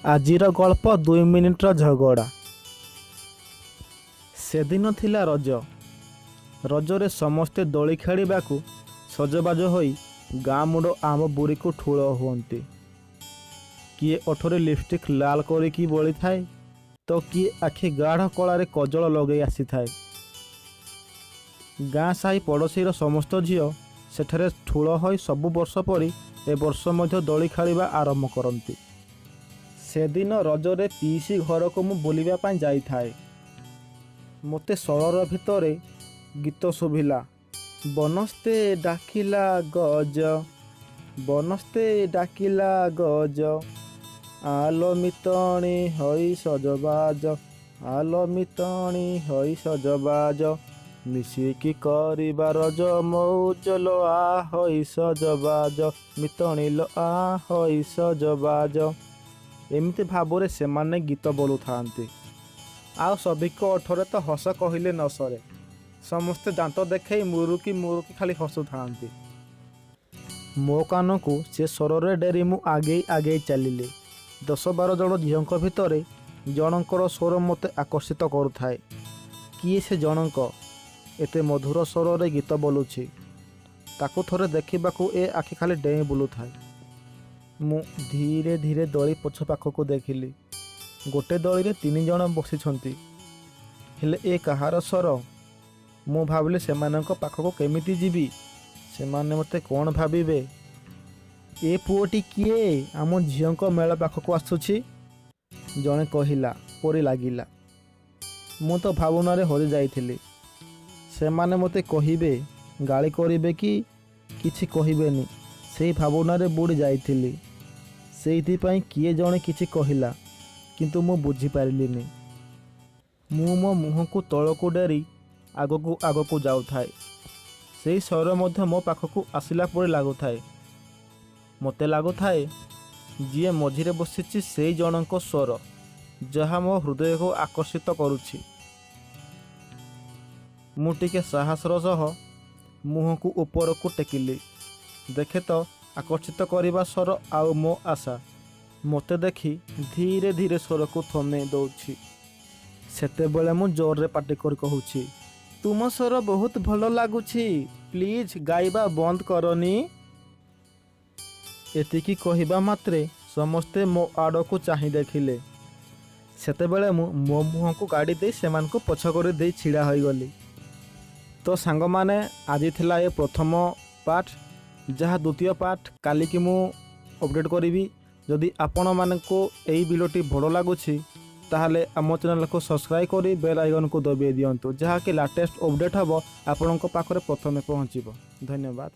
ଆଜିର ଗଳ୍ପ 2 ମିନିଟର ଝଗଡ଼ା। ସେଦିନ ଥିଲା ରଜ। ରଜରେ ସମସ୍ତେ ଦୋଳି ଖେଳିବାକୁ ସଜବାଜ ହୋଇ ଗାଁ ମୁଣ୍ଡ ଆମ୍ବ ବୁରିକୁ ଠୁଳ ହୁଅନ୍ତି। କିଏ ଓଠରେ ଲିପଷ୍ଟିକ୍ ଲାଲ କରିକି ବୋଳିଥାଏ ତ କିଏ ଆଖି ଗାଢ଼ କଳାରେ କଜଳ ଲଗେଇ ଆସିଥାଏ। ଗାଁ ସାହି ପଡ଼ୋଶୀର ସମସ୍ତ ଝିଅ ସେଠାରେ ଠୁଳ ହୋଇ ସବୁ ବର୍ଷ ପରି ଏ ବର୍ଷ ମଧ୍ୟ ଦୋଳି ଖେଳିବା ଆରମ୍ଭ କରନ୍ତି। ସେଦିନ ରଜରେ ପିଇସୀ ଘରକୁ ମୁଁ ବୁଲିବା ପାଇଁ ଯାଇଥାଏ। ମୋତେ ସରର ଭିତରେ ଗୀତ ଶୁଭିଲା, ବନସ୍ତେ ଡାକିଲା ଗଜ, ବନସ୍ତେ ଡାକିଲା ଗଜ, ଆଲୋ ମିତଣୀ ହୋଇ ସଜବାଜ, ଆଲୋ ମିତଣୀ ହୋଇ ସଜବାଜ, ମିଶିକି କରିବା ରଜ ମଉଜ ଲୋ ଆ ହୋଇ ସଜବାଜ, ମିତଣୀ ଲୋ ଆ ହୋଇ ସଜବାଜ। ଏମିତି ଭାବରେ ସେମାନେ ଗୀତ ବୋଲୁଥାନ୍ତି। ଆଉ ସଭିଙ୍କ ଓଠରେ ତ ହସ କହିଲେ ନ ସରେ। ସମସ୍ତେ ଦାନ୍ତ ଦେଖେଇ ମୁରୁକି ମୁରୁକି ଖାଲି ହସୁଥାନ୍ତି। ମୋ କାନକୁ ସେ ସ୍ୱରରେ ଡେରି ମୁଁ ଆଗେଇ ଆଗେଇ ଚାଲିଲି। 10-12 ଜଣ ଝିଅଙ୍କ ଭିତରେ ଜଣଙ୍କର ସ୍ୱର ମୋତେ ଆକର୍ଷିତ କରୁଥାଏ। କିଏ ସେ ଜଣଙ୍କ? ଏତେ ମଧୁର ସ୍ୱରରେ ଗୀତ ବୋଲୁଛି। ତାକୁ ଥରେ ଦେଖିବାକୁ ଏ ଆଖି ଖାଲି ଡେଇଁ ବୁଲୁଥାଏ। ମୁଁ ଧୀରେ ଧୀରେ ଦୋଳି ପଛ ପାଖକୁ ଦେଖିଲି। ଗୋଟେ ଦୋଳିରେ 3 ଜଣ ବସିଛନ୍ତି। ହେଲେ ଏ କାହାର ସ୍ୱର? ମୁଁ ଭାବିଲି, ସେମାନଙ୍କ ପାଖକୁ କେମିତି ଯିବି? ସେମାନେ ମୋତେ କ'ଣ ଭାବିବେ? ଏ ପୁଅଟି କିଏ ଆମ ଝିଅଙ୍କ ମେଳ ପାଖକୁ ଆସୁଛି? ଜଣେ କହିଲା ପରି ଲାଗିଲା। ମୁଁ ତ ଭାବନାରେ ହଜି ଯାଇଥିଲି। ସେମାନେ ମୋତେ କହିବେ, ଗାଳି କରିବେ କି କିଛି କହିବେନି, ସେଇ ଭାବନାରେ ବୁଡ଼ି ଯାଇଥିଲି। ସେଇଥିପାଇଁ କିଏ ଜଣେ କିଛି କହିଲା, କିନ୍ତୁ ମୁଁ ବୁଝିପାରିଲିନି। ମୁଁ ମୋ ମୁହଁକୁ ତଳକୁ ଡେରି ଆଗକୁ ଆଗକୁ ଯାଉଥାଏ। ସେଇ ସ୍ୱର ମଧ୍ୟ ମୋ ପାଖକୁ ଆସିଲା ପରି ଲାଗୁଥାଏ। ମୋତେ ଲାଗୁଥାଏ, ଯିଏ ମଝିରେ ବସିଛି ସେଇ ଜଣଙ୍କ ସ୍ୱର, ଯାହା ମୋ ହୃଦୟକୁ ଆକର୍ଷିତ କରୁଛି। ମୁଁ ଟିକେ ସାହସର ସହ ମୁହଁକୁ ଉପରକୁ ଟେକିଲି। ଦେଖେ ତ ଆକର୍ଷିତ କରିବା ସ୍ୱର ଆଉ ମୋ ଆଶା ମୋତେ ଦେଖି ଧୀରେ ଧୀରେ ସ୍ୱରକୁ ଥମେଇ ଦଉଛି। ସେତେବେଳେ ମୁଁ ଜୋରରେ ପାଟି କରି କହୁଛି, ତୁମ ସ୍ୱର ବହୁତ ଭଲ ଲାଗୁଛି, ପ୍ଲିଜ୍ ଗାଇବା ବନ୍ଦ କରନି। ଏତିକି କହିବା ମାତ୍ରେ ସମସ୍ତେ ମୋ ଆଡ଼କୁ ଚାହିଁ ଦେଖିଲେ। ସେତେବେଳେ ମୁଁ ମୋ ମୁହଁକୁ କାଢ଼ି ଦେଇ ସେମାନଙ୍କୁ ପଛ କରି ଦେଇ ଛିଡ଼ା ହୋଇଗଲି। ତ ସାଙ୍ଗମାନେ, ଆଜି ଥିଲା ଏ ପ୍ରଥମ ପାର୍ଟ, ଯାହା ଦ୍ୱିତୀୟ ପାର୍ଟ କାଲିକି ମୁଁ ଅପଡ଼େଟ୍ କରିବି। ଯଦି ଆପଣମାନଙ୍କୁ ଏଇ ଭିଡ଼ିଓଟି ଭଲ ଲାଗୁଛି, ତାହେଲେ ଆମ ଚ୍ୟାନେଲକୁ ସବସ୍କ୍ରାଇବ୍ କରି ବେଲ୍ ଆଇକନ୍କୁ ଦବାଇ ଦିଅନ୍ତୁ, ଯାହାକି ଲାଟେଷ୍ଟ ଅପଡ଼େଟ୍ ହେବ ଆପଣଙ୍କ ପାଖରେ ପ୍ରଥମେ ପହଞ୍ଚିବ। ଧନ୍ୟବାଦ।